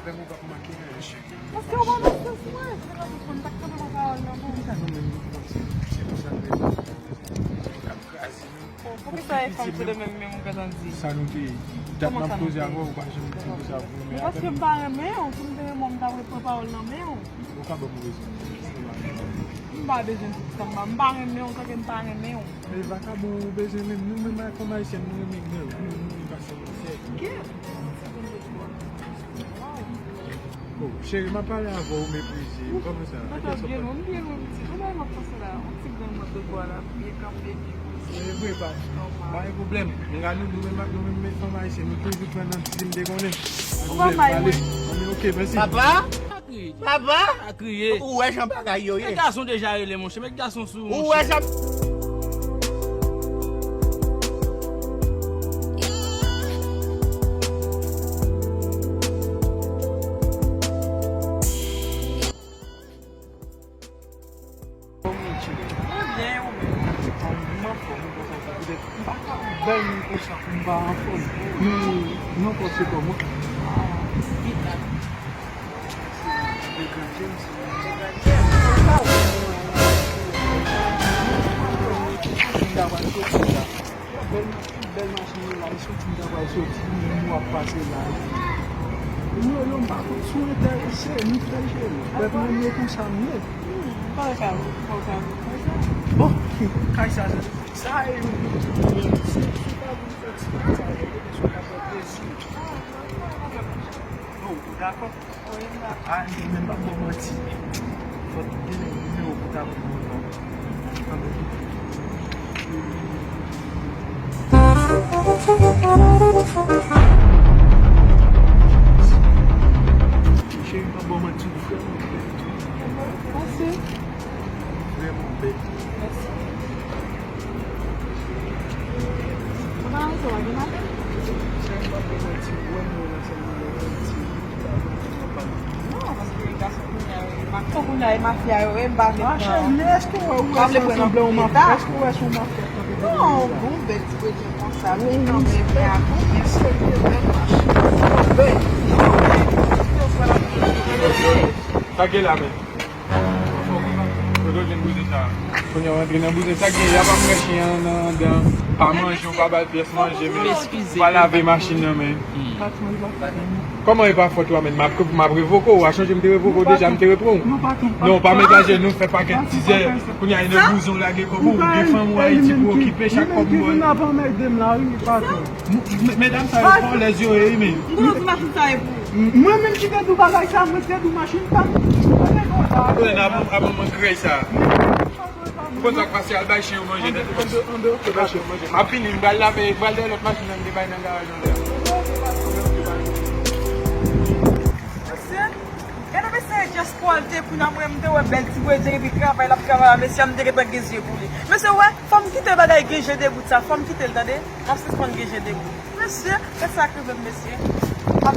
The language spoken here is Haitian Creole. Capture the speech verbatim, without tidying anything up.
Lè mwen p ap manke anyen, cheri. Paske ou pa nan sans mwen. Mwen pa t kanpe pran pawòl nan men w. Mwen pa nan menm sans. Se pou sa m te di. K ap kraze menm. Bon, poukisa e fanm se de menm men ou gentan di? Sa nou te ye. Dat m ap koze avè w, ou pa janm di m sa pou mwen. Paske m pa renmen w. Si m te renmen w, m ta pran pawòl nan men w. Ou ka ban m rezon. M pa bezwen di sa, m pa, m pa renmen w, tanke m pa renmen w. Men vakabon ou bezwen menm, nou menm fanm ayisyèn, nou renmen gang, nou, nou, nou pa sèvis. Gen, se bon de twa. Waw. Oh, cheri, m ap pale avè w, ou meprize. Kòman sa? Tata, byen lwen, m byen lwen, pitit. Ou bay m ap panse la, yon ti gang mòd de bwa la, byen kanpe, byen poze. Se vre, pa. Nòmal. Pa gen pwoblèm. Nga nou, nou menm, nou menm fanm ayisyèn, nou toujou pran nan ti m te konnen. Ou pa bay mwen. Anben, ok, mèsi. Papa? Papa? Pa kriye. Ou wè jan bagay yo ye. Men gason deja rele, monchè. Met gason sou ou, monchè. Ou wè jan. Mwen byen, ou menm? Mwen anfòm, ou konn sa, poutèt m pa ka bèl moun konsa pou m pa anfòm. Men, nenpòt se kòman. Degranje m, si. Bèl machin, bèl machin yo la, e soti m ta pral soti, menm w ap pase la. Mwen yo, m pa konn si w enterese, m frè cheri. Bèt mwen ye konsa m ye. Bon, kay sa, sa e yon, si, si w pa vin fè ti bagay, si w ka fè plezi. Oh, ou dakò? Wi, m dakò. Ah, li menm pa bon manti. Fòk gen nimewo pou ta pran non. Anben. Cheri, pa bon manti, ou vrèman bèl. Mèsi. Vrèman bèl. Mèsi. Mwen pa nan rezo a, gen maten. Non, paske gason kounye a yo, e ma-, gason kounye a, e mafya yo, e m pa vle pran. Machè, men èske w wè, ou wè sanble yon mafya? Èske w wè se yon mafya k kanpe devan yo la? Non, bon, bèl ti bredjen konsa, wi, kanmenm, men atann, men serye, bèl machin. Bèl. Sa gen la, men. Kote w jwenn bouzen sa? Kounye a w antre nan bouzen sa k gen, y ap ap mèche an nan anndan, pa manje, w pa ba l pyès manje, men w pa lave machin nan, men. Kòman e pa fòt ou a, men? M ap, m ap revoke w, a chonje m te revoke w deja, m te repran w. Non, pa met ajenou, fè pakèt tizè, kounye a e nan bouzen w lage kòb ou, ou gen fanm ou Ayiti pou okipe, chak kòb ou. Li menm ki vin ap anmède m la, wi, patwon. M-, m-, medam sa yo fò lèz yo ye, wi, men. M konnen ti machin sa e pou ou. M-, mwen menm ki te di w bagay sa, mwen ki te di w machin pa m. Mwen te konn sa. Mwen nan avan, avan mwen kreye sa. Ou konn sa k pase, al bay chen yo manje nèt. Anbe, anbe, anbe, ok, mache, manje. M ap vini, m pral lave, m pral dèyè lòt machin nan m te bay nan garaj anlè a. Mesye, gade mesye, just pou al te pou nan mwen, m te wè bèl ti bredye epi travay l ap travay la, mesye, m te gentan gen zye pou li. Mesye, wè, fò m kite bagay gen je debout sa, fò m kite l, tande? M ap sispann gen je debout. Mesye, gad sa k rive m, mesye. M ap